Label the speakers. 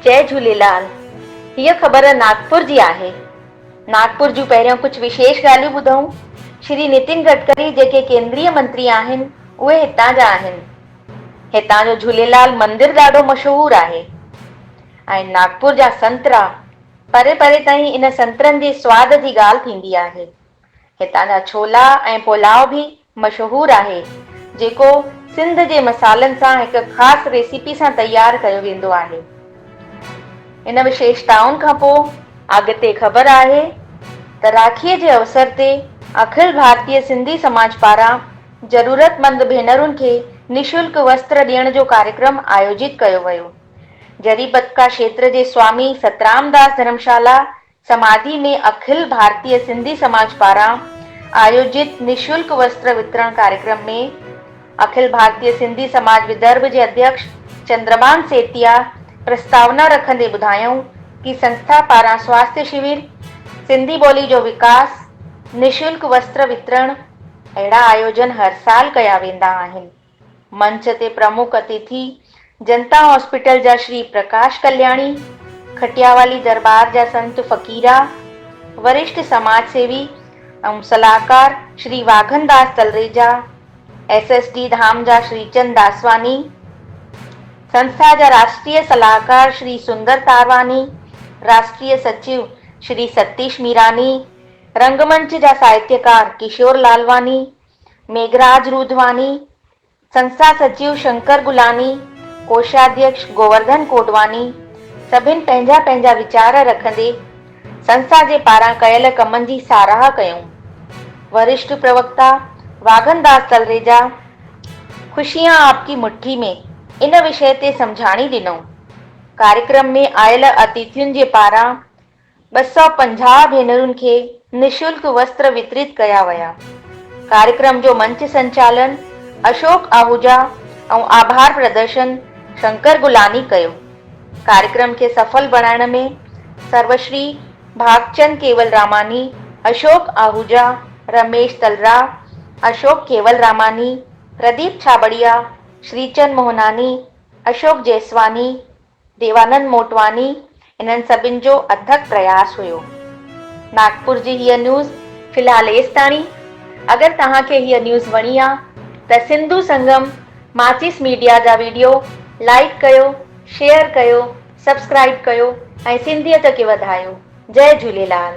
Speaker 1: جئي جهوليلال. هيء خبر ناگپور جي آهي. ناگپور جون پهريون ڪجهه وشيش ڳالهيون ٻڌئون. شري نتين گڊڪري جيڪي ڪيندريه منتري آهن، اهي هتان جا آهن. هتان جو جهوليلال مندر ڏاڍو مشهور آهي ۽ ناگپور جا سنترا پري پري تائين ان سنترن جي سواد جي ڳالهه ٿيندي آهي. هتان جا ڇولا ۽ پولاء به مشهور آهي، جيڪو سنڌ جي مصالحن سان هڪ خاص ريسيپي سان تيار ڪيو ويندو آهي. ان وشيشتائن کان پوء اڳتي خبر آهي ته راکيء جي اوسر تي اکل ڀارتيه سنڌي سماج پاران ضرورتمند ڀينرن کي نشلڪ وستر ڏيڻ جو ڪاريڪرم آيوجت ڪيو ويو. جريبتڪا کيتر جي سوامي سترام داس ڌرمشالا سماڌي ۾ اکل ڀارتيه سنڌي سماج پاران آيوجت نشلڪ وستر وترڻ ڪاريڪرم ۾ اکل ڀارتيه سنڌي سماج ودرڀ جي اڌيڪش چندرڀان سيتيا پرستاونا رکندي ٻڌايائون ڪي سنسٿا پاران سواسٿيه شوير، سنڌي ٻولي جو وڪاس، نشلڪ وستر وترڻ اهڙا آيوجن هر سال ڪيا ويندا آهن. منچ تي پرمک اتٿي جنتا هاسپيٽل جا شري پرڪاش ڪلياڻي، کٽياوالي درٻار جا سنت فقيرا، ورشٺ سماج سيوي ۽ صلاحڪار Shri Waghan Das Talreja, S S D Dham جا شريچند داسواني، سنسٿا جا راشٽريه صلاحڪار شري سندر تارواني، راشٽريه سچو شري ستيش ميراني، رنگ منچ جا ساهتيڪار ڪشور لالواني، ميگهراج روڌواني، سنسٿا سچيو شنڪر گلاني، ڪوشاڌيڪش گوورڌن ڪوٽواني سڀن پنهنجا پنهنجا ويچار رکندي سنسٿا جي پاران ڪيل ڪمن جي ساراهه ڪيائون. ورشٺ پروڪتا واگهن داس تلريجا خوشيان آپ ڪي مٺي ۾ ان وشيه تي سمجهاڻي ڏنائون. ڪاريڪرم ۾ آيل اتٿين جي پاران 250 ڀينرن کي نشلڪ وستر وترت ڪيا ويا. ڪاريڪرم جو منچ سنچالن اشوڪ آهوجا ۽ آڀار پردرشن شنڪر گلاني ڪيو. ڪاريڪرم کي سڦل بڻائڻ ۾ سروشري ڀاڳچند ڪيولراماني، اشوڪ آهوجا، رميش تلرا، اشوڪ ڪيولراماني، پرديپ ڇاٻڙيا، شريچند موهناني، اشوڪ جيسواني، ديوانند موٽواني انهن سڀن جو اٿڪ پرياس هيو. ناگپور جي هيء نيوز في الحال ايستاڻي. اگر توهان کي هيء نيوز وڻي آ ته سنڌو سنگم ماچيس ميڊيا جا ويڊيو لائيڪ ڪيو، شيئر ڪيو، سبسڪرائيب ڪيو ۽ سنڌيت کي وڌايو. جئي جهوليلال.